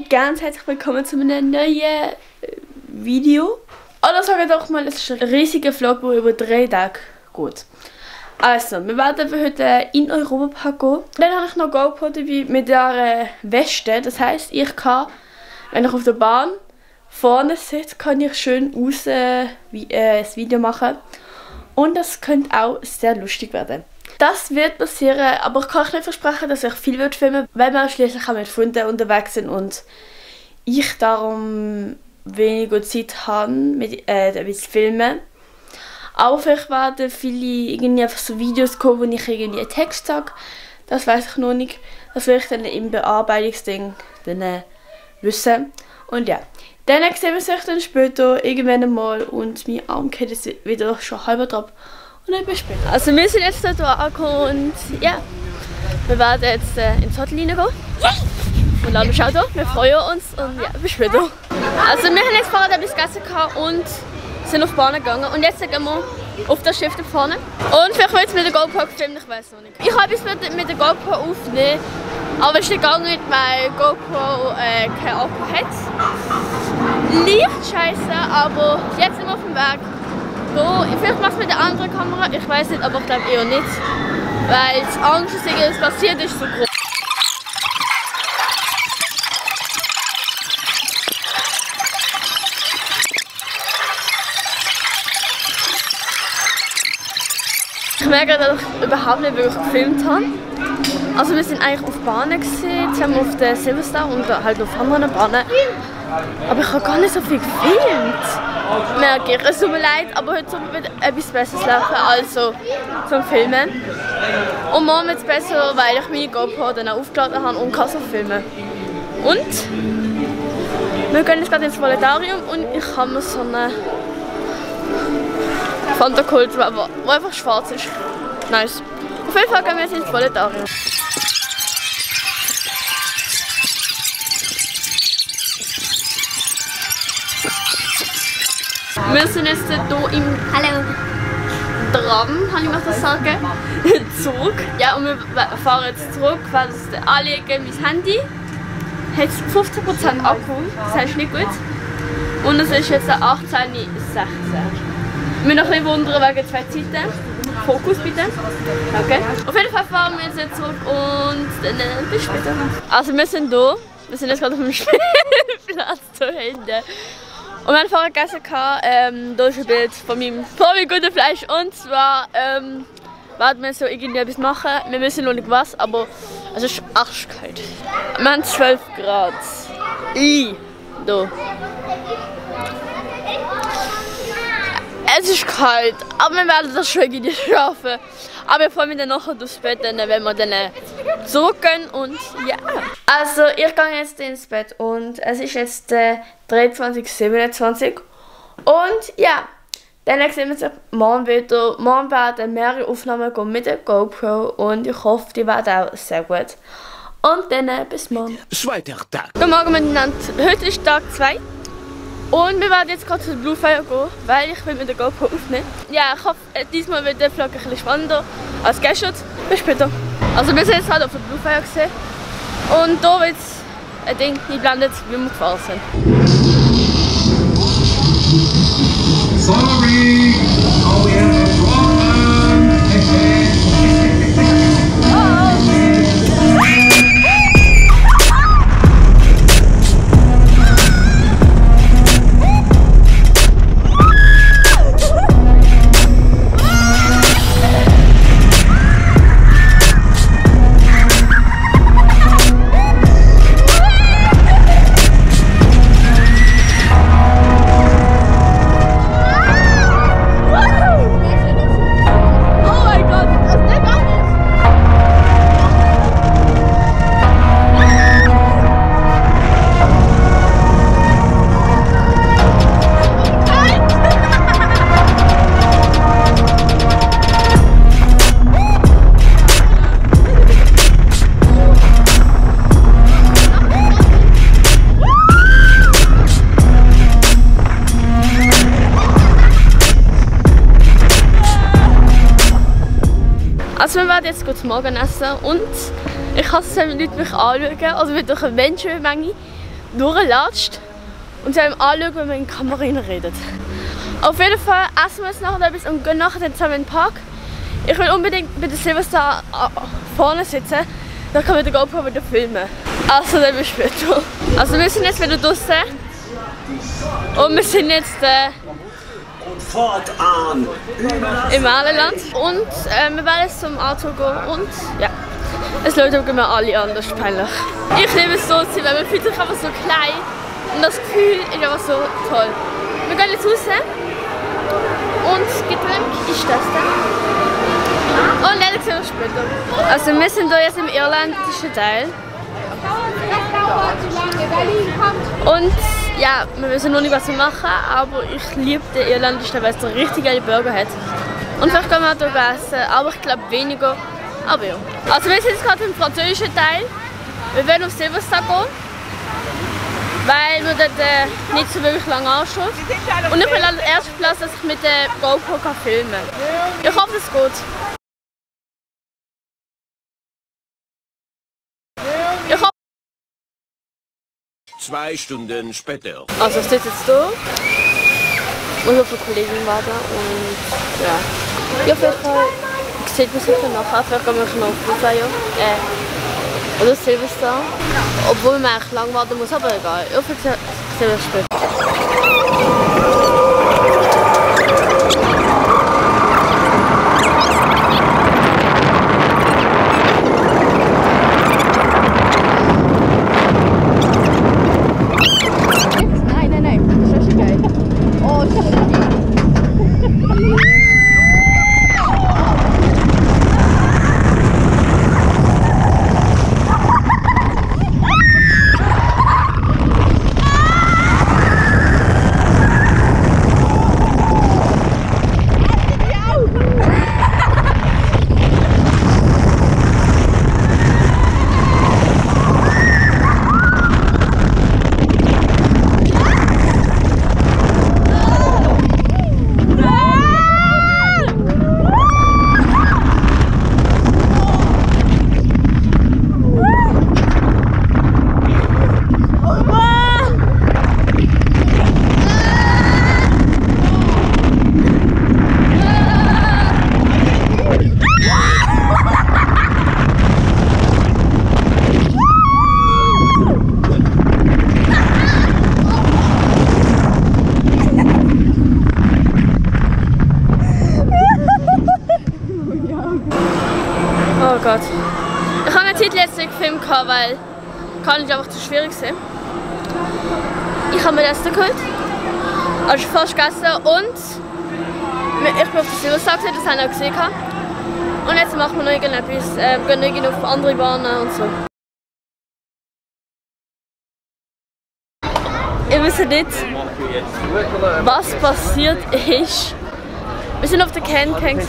und ganz herzlich willkommen zu einem neuen Video. Oder sagen wir doch mal, es ist ein riesiger Vlog, der über 3 Tage geht. Also, wir werden heute in den Europapark gehen. Dann habe ich noch GoPro dabei mit der Weste. Das heisst, ich kann, wenn ich auf der Bahn vorne sitze, kann ich schön raus das Video machen. Und das könnte auch sehr lustig werden. Das wird passieren, aber ich kann euch nicht versprechen, dass ich viel filmen will, weil wir schließlich auch mit Freunden unterwegs sind und ich darum weniger Zeit habe, mit zu filmen. Aber vielleicht werden viele irgendwie einfach so Videos kommen, wo ich irgendwie einen Text sage. Das weiß ich noch nicht. Das will ich dann im Bearbeitungsding dann wissen. Und ja, dann sehen wir uns dann später irgendwann einmal und mein Arm geht jetzt wieder schon halb ab. Und dann bis später. Also wir sind jetzt hier angekommen und ja, wir werden jetzt ins Hotel reingehen. Und dann schauen wir, wir freuen uns und ja, bis später. Also wir haben jetzt vorher etwas gegessen und sind auf die Bahn gegangen und jetzt gehen wir auf das Schiff da vorne. Und vielleicht will ich mit der GoPro filmen, ich weiß noch nicht. Ich habe etwas mit der GoPro aufnehmen, aber es ist nicht gegangen, weil GoPro kein Akku hat. Leicht scheiße, aber jetzt sind wir auf dem Weg. Vielleicht mache ich es mit der anderen Kamera, ich weiß nicht, aber ich glaube eher nicht. Weil die Angst, dass irgendwas passiert, ist so groß. Ich merke, dass ich überhaupt nicht wirklich gefilmt habe. Also wir sind eigentlich auf Bahnen gesehen, jetzt haben wir auf der Silverstar und halt auf anderen Bahnen. Aber ich habe gar nicht so viel gefilmt. Merke ich. Es tut mir leid, aber heute soll wird etwas Besseres laufen als so zum Filmen. Und morgen wird es besser, weil ich meine GoPro dann auch aufgeladen habe und kann so filmen. Und wir gehen jetzt gerade ins Planetarium und ich habe mir so eine Fanta geholt, die einfach schwarz ist. Nice. Auf jeden Fall gehen wir jetzt ins Planetarium. Wir sind jetzt hier im Tram, kann ich mal das sagen, Zug. Ja, und wir fahren jetzt zurück, weil das anlegen mein Handy hat 15% Akku, das heißt nicht gut. Und es ist jetzt 18:16. Ich bin noch ein bisschen wundern wegen 2 Zeiten. Fokus bitte. Okay. Auf jeden Fall fahren wir jetzt zurück und dann bis später. Also wir sind hier. Wir sind jetzt gerade auf dem Spielplatz hier hinten. Und wir haben vorher gegessen, hier ist ein Bild von meinem guten Fleisch. Und zwar werden wir so irgendwie etwas machen. Wir wissen noch nicht was, aber es ist arschkalt. Wir haben 12 Grad. Hier. Es ist kalt, aber wir werden das schon irgendwie schaffen. Aber ich freue mich dann nachher aufs Bett, wenn wir dann zurückgehen und ja. Also ich gehe jetzt ins Bett und es ist jetzt 23:27 und ja, dann sehen wir uns morgen wieder. Morgen werden mehrere Aufnahmen gehen mit der GoPro und ich hoffe, die werden auch sehr gut. Und dann bis morgen. Zweiter Tag. Guten Morgen miteinander. Heute ist Tag 2. Und wir werden jetzt gerade zu Blue Fire gehen, weil ich will mit der GoPro aufnehmen. Ja, ich hoffe, diesmal wird der Vlog ein bisschen spannender als gestern. Bis später. Also wir sind jetzt gerade auf der Blue Fire gesehen. Und da wird es ein Ding eingeblendet, wie wir gefahren sind. Sorry! Oh, we have a problem! Also wir werden jetzt kurz Morgen essen und ich hasse es, wenn Leute mich anschauen, also wirklich eine Menschenmenge, durchlatscht und sie einem anschauen, wenn man in die Kamera redet. Auf jeden Fall essen wir jetzt nachher etwas und gehen nachher dann zusammen in den Park. Ich will unbedingt bei der Silvester vorne sitzen, dann kann man den GoPro wieder filmen. Also dann bis später. Also wir sind jetzt wieder draußen und wir sind jetzt Fortan. im Erlenland und wir werden jetzt zum Auto gehen und ja, es schauen mir alle an, das ist peinlich. Ich liebe es so zu sein, weil man fühlt sich einfach so klein und das Gefühl ist einfach so toll. Wir gehen jetzt raus und Getränk ist das dann. Und dann sehen wir uns später. Also wir sind hier jetzt im irländischen Teil. Und ja, wir wissen noch nicht, was wir machen, aber ich liebe den irländischen Teil, weil es so richtig geile Burger hat. Und vielleicht können wir auch hier essen, aber ich glaube weniger. Aber ja. Also wir sind jetzt gerade im französischen Teil. Wir werden auf Silvester gehen, weil wir dort nicht so wirklich lange anschauen. Und ich will an der ersten Platz, dass ich mit der GoPro filmen kann. Ich hoffe, es geht. Ich hoffe. 2 Stunden später. Also ich sitze jetzt hier und auf eine Kollegin warten und ja. Auf jeden Fall sieht man sich dann nachher. Vielleicht gehen wir noch auf Buffet oder Silvester. Obwohl man eigentlich lang warten muss, aber egal. Ich hoffe, sehen wir später. Oh Gott. Ich habe eine Zeit letztens gefilmt, weil kann nicht einfach zu schwierig sein. Ich habe mir das da geholt. Also fast gegessen und ich bin auf der Silvester, das haben wir gesehen. Und jetzt machen wir noch irgendetwas, gehen noch auf andere Bahnen und so. Ihr wisst nicht, was passiert ist. Wir sind auf der Cancun. Es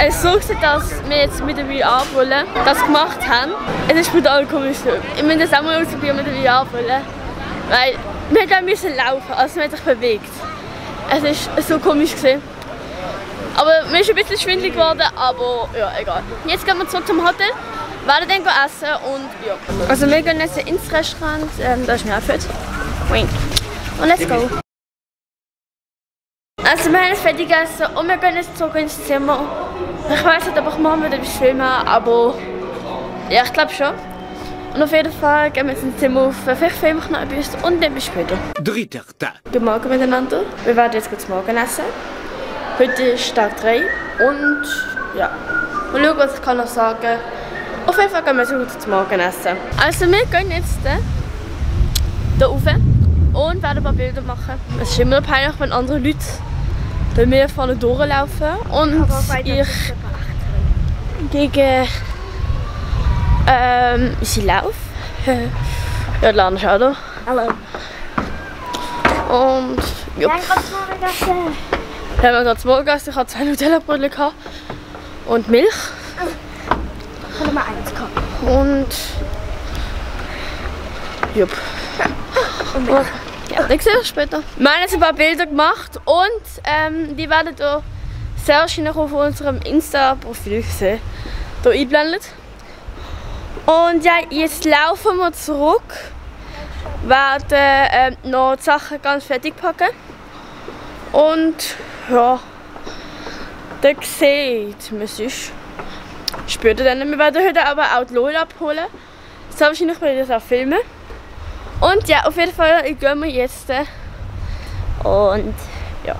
ist so, dass wir jetzt mit der VR-Brille das gemacht haben. Es ist brutal komisch. Ich muss das auch mal ausprobieren mit der VR-Brille. Weil wir müssen laufen, also wir haben sich bewegt. Es ist so komisch gewesen. Aber mir ist ein bisschen schwindelig geworden, aber ja, egal. Jetzt gehen wir zurück zum Hotel, werden dann essen und ja. Also wir gehen jetzt ins Restaurant, da ist mein Outfit. Und let's go. Also wir haben jetzt fertig gegessen und wir gehen jetzt zurück ins Zimmer. Ich weiß nicht, ob ich morgen wieder etwas filmen, aber ja, ich glaube schon. Und auf jeden Fall gehen wir jetzt ins Zimmer auf. Vielleicht filme ich noch etwas und dann bis später. Dritter Tag. Guten Morgen miteinander. Wir werden jetzt kurz Morgen essen. Heute ist Tag 3 und ja, mal schauen, was ich noch sagen kann. Auf jeden Fall gehen wir jetzt kurz zum Morgen essen. Also wir gehen jetzt hier rauf und werden ein paar Bilder machen. Es ist immer peinlich, wenn andere Leute bei mir vorne durchlaufen und ich gegen unsere Lauf. Ja, Lana ist auch da. Hallo. Und ja. Wir haben gerade Morgen gegessen. Wir haben gerade Morgen gegessen. Ich hatte 2 Nutella-Brötchen und Milch. Ich habe mal eins gehabt. Und jupp. Und ja, das sehen wir später. Wir haben jetzt ein paar Bilder gemacht und die werden hier sehr wahrscheinlich auf unserem Insta-Profil sehen. Hier eingeblendet. Und ja, jetzt laufen wir zurück. Werden noch die Sachen ganz fertig packen. Und ja, dann seht man sonst. Spürt ihr dann. Wir werden heute aber auch die Lola abholen. So wahrscheinlich werde ich das auch filmen. Und ja, auf jeden Fall gehen wir jetzt. Und ja,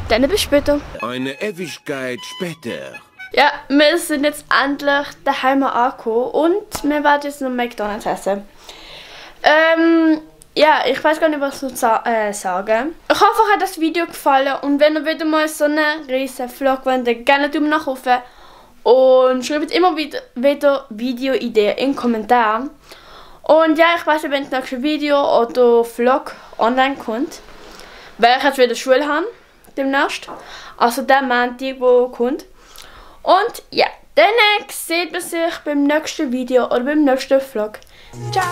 dann bis später. Eine Ewigkeit später. Ja, wir sind jetzt endlich daheim angekommen und wir werden jetzt noch McDonald's essen. Ja, ich weiß gar nicht, was ich sagen. Ich hoffe, euch hat das Video gefallen und wenn ihr wieder mal so einen riesen Vlog wollt, dann gerne Daumen nach oben und schreibt immer wieder Videoideen in den Kommentaren. Und ja, ich weiß nicht, wenn das nächste Video oder Vlog online kommt, weil ich jetzt wieder Schule habe, demnächst. Also der Montag, der kommt. Und ja, dann sieht man sich beim nächsten Video oder beim nächsten Vlog. Ciao!